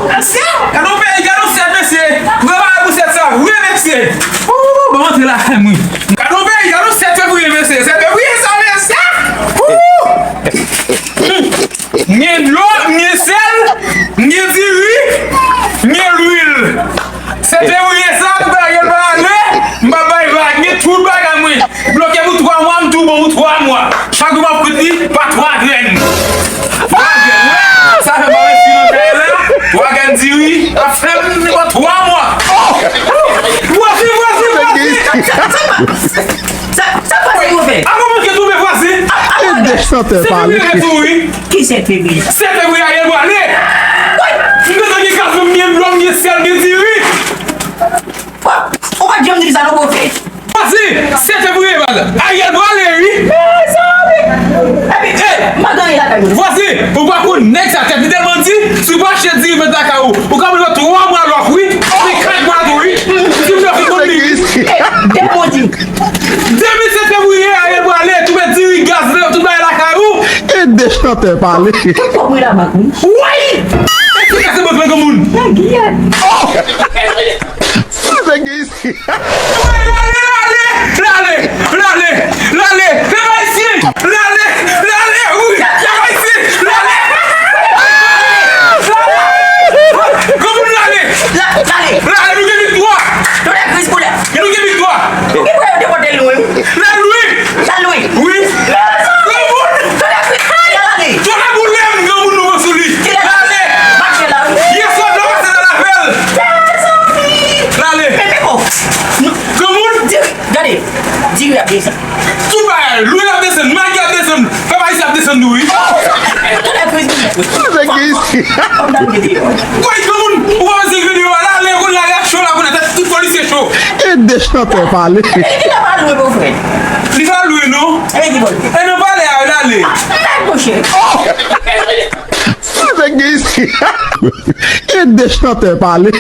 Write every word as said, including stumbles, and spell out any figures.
Gade yon peyi, gade yon sèt, mesye. Gwo bagay pou sèt sa vre, mesye. Ooh, bon, antre lakay mwen. Gade yon peyi, gade yon sèt fevriye, mesye. Sèt fevriye sa, mesye. Ooh. M gen dlo, m gen sèl, m gen diri, m gen lwil. Sèt fevriye sa, m pa gen pa ale, m pa bay vag, m gen tout bagay mwen. Bloke pou twa mwa, m tou bon pou twa mwa. Chak jou m ap kout li, pa twa grenn. Twa grenn, wi. Sa fè m pa resi nan kay la. Twa grenn diri, ap fè m nan twa mwa. Vwazen, vwazen, vwazen. Sa, sa, sa pase yo fè? Avan mwen ke tonbe vwazen. E de chantè pale. Ki sèt fevriye? Sèt fevriye, Ariel pwale. M gentan gen gaz, m gen dlo, m gen sèl, m gen diri. Ou pa t janm di m sa non, pwofèt. Vwazen, sèt fevriye, baz. Ariel pwale, wi. Mezanmi. Epi, m pa gen anyen lakay mwen. Vwazen, ou pa konn nèg sa tèt li tèlman di, si w pa achte diri met lakay ou, ou ka mete twa mwa lòk, wi. Epi kat mwa tou, wi. Di m lòk li konn li, wi. Depi sèt fevriye, Ariel pwale, tou met diri, gaz, tout bagay lakay ou. E de chantè pale. Tout kòb mwen la bank, wi. Woy! Eske sa se bank lan, granmoun? Nan Giyàn. Sa se gen isi. Woy, lale, lale, lale, lale, lale, pèp ayisyen, lale, lale, wi, pèp ayisyen, lale. Granmoun, lale. Lale, nou gen viktwa. Tonnè kriz koulè. Nou gen viktwa. Ou gen pou yo depote l lwen. L al lwen. L al lwen. Wi. Granmoun. Tonnè kriz. L al ale. Tonnè boule m, granmoun nou pran sou li. L ale. Mache la, wi. Yèswa, dlo pase nan lavel. L ale. Men, men, bon. Granmoun. Di, gade. Diri ap desann. Tout bagay. Lwil ap desann. Magi ap desann. Pèp ayisyen ap desann tou, wi. Tonnè kriz. Sa se gen isi. Woy, granmoun, ou pa wè se videyo a la, lè kounye a, y ap cho la, kounye a, tèt tout polisye cho. E de chantè pale. Li te pa lwe, bòfrè. Li pa lwe, non. E ki bò? E nan palè a, l ale. Sa se gen isi. E de chantè pale.